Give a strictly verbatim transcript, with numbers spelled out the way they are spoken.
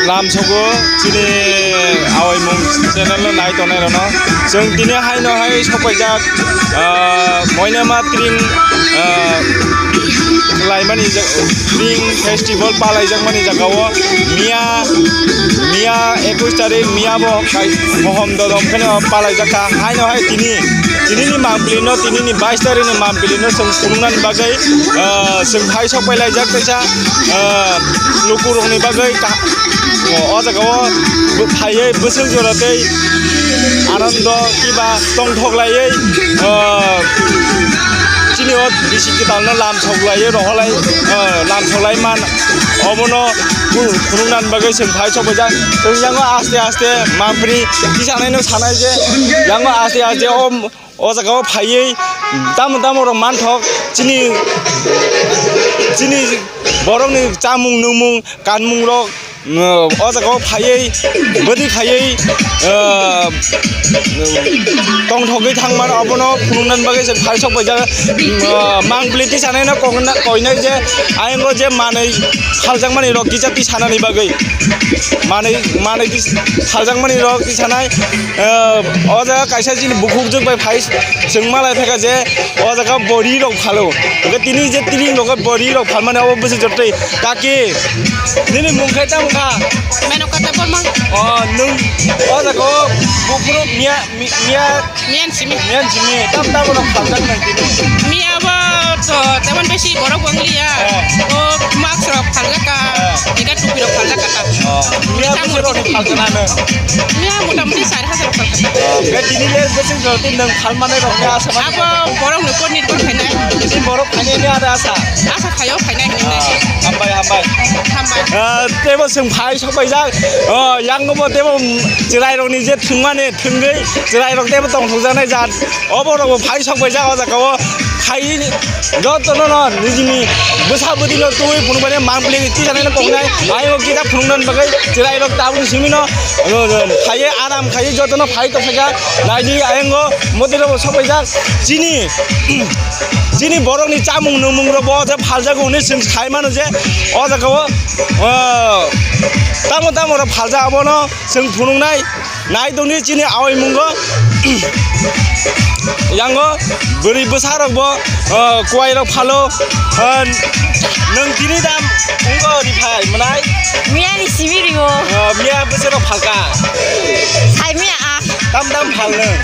Lamsogo chini awaimung channel no nai tongnai rokno. Chwng tini haino hai sokpaijak, ah, Moinama Tring, ah, khlaimani ja-, Tring festival palaijakmani jagao miya, miya ekush tarik miya bo kai mohom dodom kheno palaijak kha. Haino hai tini, tini ni mangpili no, tini ni bais tarik ni mangpili no chwng phunuknani bagwi, ah, chwng phai sokpai laijak teisa, ah, lukurokni bagwi ka-, o, o jaga o bo phaiwi bwswk jora tei anando kiba tongthok laiwi, ah, chini o bisi kwtal no lamsok laiwi rohorlai, ah, lamsok lai man obono phunuknani bagwi chwng phai sokpaijak. Chwng yango aste aste mangpili tisanaino sanai je yango aste aste o O jaga o phaiwi tamo tamo rok manthok chini, chini borokni chamung nungmung kanmung rok, mm, o jaga o phaiwi bwdwi khaiwi, ah, tongthogwi thangmano abono phunuknani bagwi se phai sokpaijak, mm, ah, mangpili tisanaino kokna-, koinai je ayang o je manwi phaljakmani rok kisa tisanani bagwi manwi, manwi tis-, phaljakmani rok tisanai. Eh, o jaga kaisa chini bukhukjwk bai phai chwng malai phaikha je o jaga bori rok phalo. Hwnkhe tini je tring rok bori rok phalmani abo bwswk jotoi. Kaki, nini mung khe tamo kha? Meno kata Borma. O, nwng o jaga o buphuru miya, mi-, miya, Miyan simi. Miyan simi. Tam tamo rok phaljak nang tini. Miya bo to teman besi borok bo wng liya. Eh. O mask rok phaljak ka. Eh. Ega tupi rok phaljak ka ta. Oh. Miya bwswk rok phalkha na nwng? Miya motamuti sari hajar rok phalkha. Oh. Be tini le bwswk jora tini nwng phalmani rok ni asa mani. Abo borok no por nirbhor khainai. Tini borok khainai ni ada asa. Asa khaio khainai hinwi nai. Ah, hambai, hambai. Hambai. Ah, tebo chwng phai sokpaijak. Oh, yang bo tebo chwrai rok ni je thwngmani thwngwi chwrai rok tebo tongthokjaknai jat. Obo rok bo phai sokpaijak o jaga o. Khai jotono no nijini bwsa bwdwi no twi phunukmani mangpili tisanai no koknai. Ayang o kita phunuknani bagwi chwrai rok tabuk simi no, no, no, khai aram khai jotono phai tongkha. Naidi ayang o modi rok bo sokpaijak. Chini, chini borok ni chamung nwngmung rok bo je phaljago hwnwi chwng sai mano je o jaga o, o, tamo tamo rok phaljak abono. Chwng phunuknai nai tongdi chini awai mungo. Yango bwrwi bwsa rok bo, ah, kuwai rok phalo. Ah, nwng tini dam wngkha ri phai mwnai? Miya ni simi ringo. Ah, miya bwsa rok phalka. Sai miya a. Tam dam phal nwng?